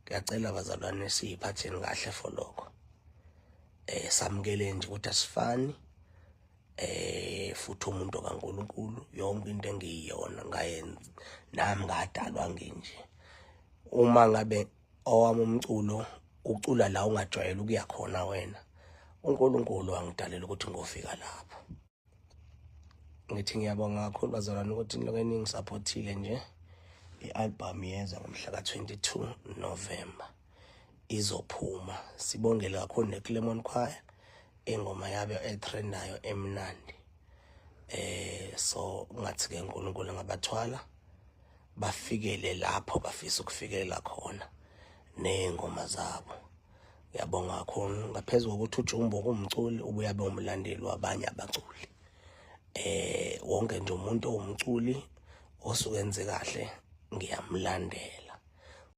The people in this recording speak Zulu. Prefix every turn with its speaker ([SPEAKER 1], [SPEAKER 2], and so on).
[SPEAKER 1] Ngiyacela bazalwane siyiphatheni kahle for lokho. Samukele nje ukuthi asifani, futhi umuntu kaNkuluNkulu yonke into engiyiyona ngayenza nami ngadalwa nginje. Uma ngabe owami umculo ucula la ungajwayele ukuya khona wena, uNkulunkulu wangidalela ukuthi ngofika lapho. Ngithi ngiyabonga kakhulu bazalwane ukuthi nilokhu ningisaphothile nje. I-album yeza ngomhla ka-22 November izophuma. Sibongele kakhulu neClermont Choir, ingoma yabo etrendayo emnandi. So ngathi ke uNkulunkulu ngabathwala bafikele lapho bafisa ukufikelela khona nezingoma zabo. Ngiyabonga kakhulu. Ngaphezulu kokuthi uJumbo kuwumculi, ubuye abe umlandeli wabanye abaculi. Wonke nje umuntu owumculi osuke enze kahle ngiyamlandela.